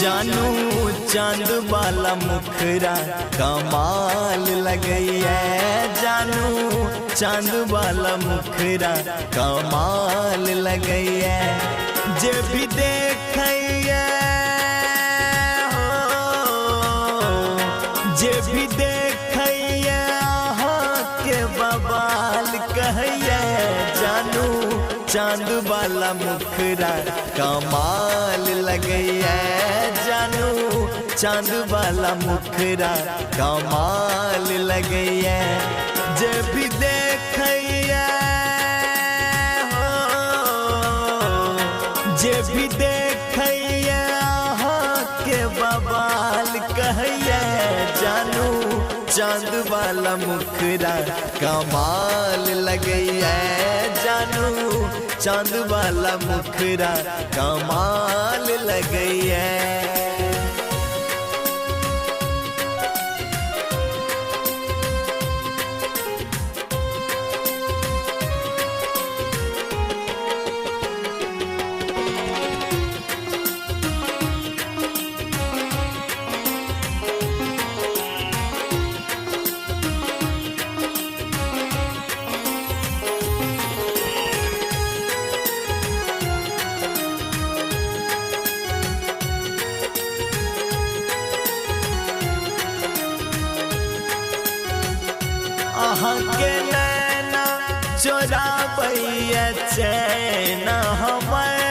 जानू चांद वाला मुखरा कमाल लगैया, जानू चांद वाला मुखरा कमाल लगैया। जे भी देखैया हो, जे भी देखैया के बवाल कहैया, जानू चांद वाला मुखरा कमाल लगैया, जानू चांद वाला मुखरा कमाल लगैया। जे भी देखैया हो, जे भी देखैया के बवाल कहैया, जानू चांद वाला मुखरा कमाल लगैया, जानू चांद वाला मुखरा कमाल लगैया। अहाँ के नैना चोराबैया चैना हमर,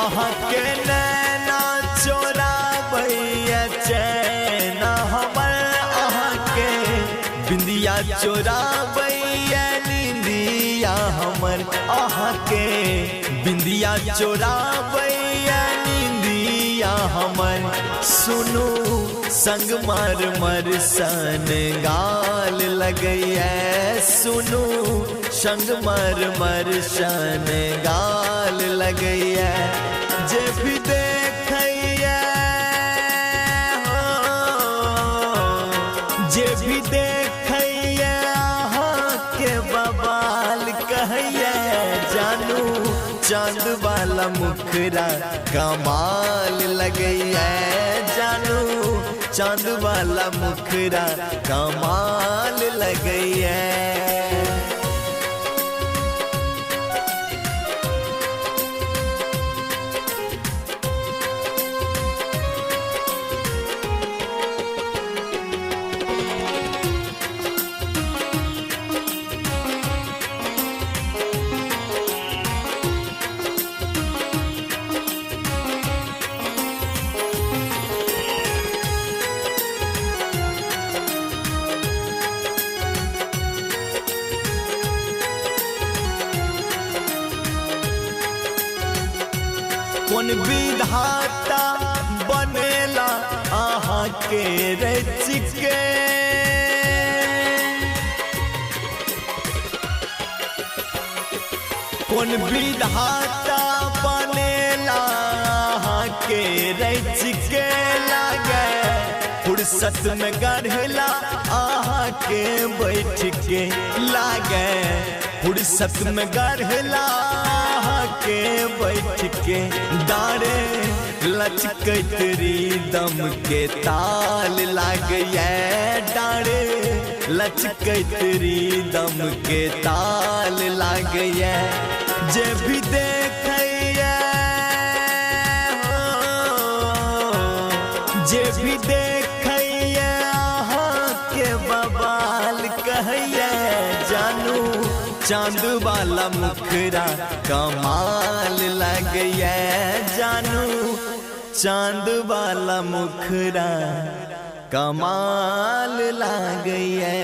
अहाँ के नैना चोराबैया चैना हमर, अहाँ के बिंदिया चोराबैया निंदिया हमर, अहाँ के बिंदिया चोराबैया निंदिया हमर। सुनू संग मर मर सन गाल लगैया, सुनू संग मर मर सन गाल लगैया। जे भी देखैया हो, जे भी देखैया के बवाल कहैया, जानू चांद वाला मुखरा कमाल लगैया, जानू चांद वाला मुखरा कमाल लगैया। कौन विधाता बनेला अहाँ के रच के, कौन विधाता बनेला अहाँ के रच के, लागे फुर्सत में गढ़ला अहाँ के बैठ के, लागे फुर्सत में गढ़ला के बैठ के। डारे लचकैत दम के ताल लागैया, डारे लचकैत दम के ताल लागैया। जे भी देखैया हो, जे भी देखैया के बवाल कहैया, जानू चांद वाला मुखरा कमाल लगैया, जानू चांद वाला मुखरा कमाल लगैया।